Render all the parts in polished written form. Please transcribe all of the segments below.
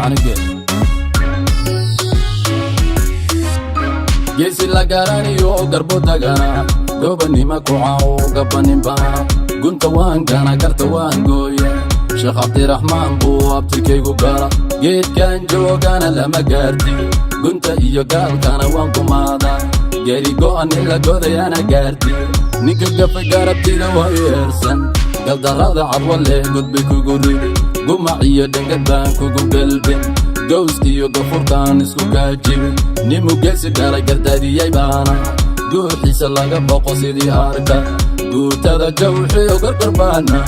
Caanige. Geesi la garaniyo garbo dagana, gobanima kucaw gabaninbana, gunta waan gana, garta waan gooya. Sheekh Cabdiraxmaan buu abtirkaygu gala, geedkan joogana lama gaarti, gunta iyo gaalkana waan kumaada, geeri go'an in la godayana gaarti. Ninka gafa garabtida waa yeersan, galdarrada cadwa leh godbay kugu ridi, gumac iyo dhangad baan kugu gelbin, gowsk iyo gafurkaan isku kaajibin. Nimu geesi dhalay gardaadiyey baana, guuxiisa laga boqo sidii arka guutada jawxiyo gargar baana,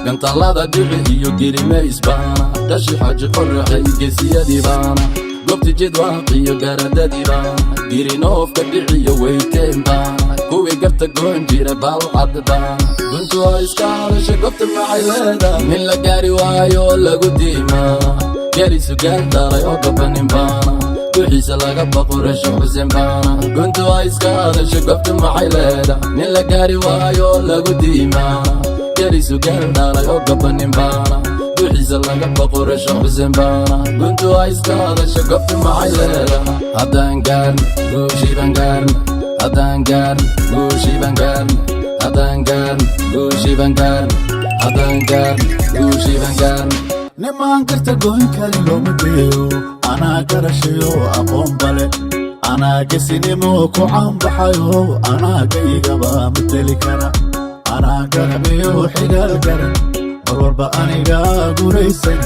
gantallada dhici iyo gelimays baana, dhashi Xaaji Qorraxay geesiyadii baana, gobti Jidwaaq iyo garadadii baana, girinoofka dhiciyo weyteen baana, kuwii garta goon jira balcad baana. Guntu waa iska hadasha, gobta maxay leeda? Nin la gaari waayo lagu diimaa, gelisu gaal dhalay oo gabanin baana, duxiisa laga baqo Resho Xuseen baana. Guntu waa iska hadasha, gobta maxay leeda? Nin la gaari waayo lagu diimaa, gelisu gaal dhalay oo gabanin baana, duxiisa laga baqo Resho Xuseen baana. Guntu waa iska hadasha, gobta maxay leeda? Haddaan gaarn guushiiban gaarn, haddaan gaarn guushiiban gaarn, haddaan gaarn guushiiban gaarn, haddaan gaarn guushiiban gaarn. Nimaan garta goyn karin looma geeyo. Anaa garashayo aqoon bale, anaa gesinimo ku caanbaxayo, anaa gaygaba mateli kara, anaa garabiyo xigaal garan, mar walba anigaa guraysan,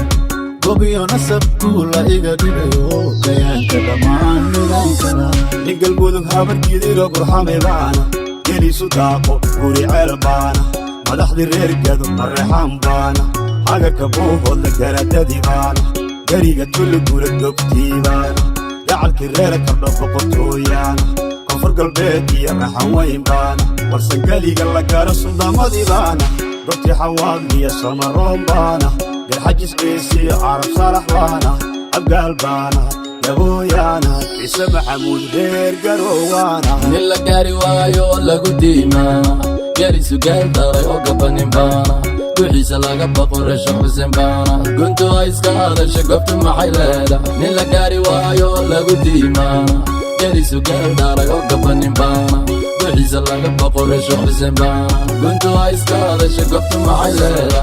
gobiyo nasab guula iga dhigayo, gayaanka dhammaan midayn kara. Nin Galmudug Habargidiro gurxame baana, geliisu daaqo guri ceel baana, madaxdii reer Gado Mareexaan baana, hagarka Buuhoodla garadadii baana, gariga Tulligula dogtii baana, gacalkii reer Kardho boqortooyaana, Koonfur Galbeed iyo Raxan Weyn baana, Warsangeliga la garo suldaamadii baana, gobtii Xawaadliya Samaroon baana, Garxajis Ciisiyo Carab Saalax baana, Abgaal baana, Gabooyaana, Ciise Maxamuud reer Garoowaana. Nin la gaari waayo lagu diimaa, gelisu gaal dhalay oo gabanin baana, duxiisa laga baqo Resho Xuseen baana. Guntu waa iska hadasha, gobta maxay leeda? Nin la gaari waayo lagu diimaa, gelisu gaal dhalay oo gabanin baana, duxiisa laga baqo Resho Xuseen baana. Guntu waa iska hadasha, gobta maxay leeda?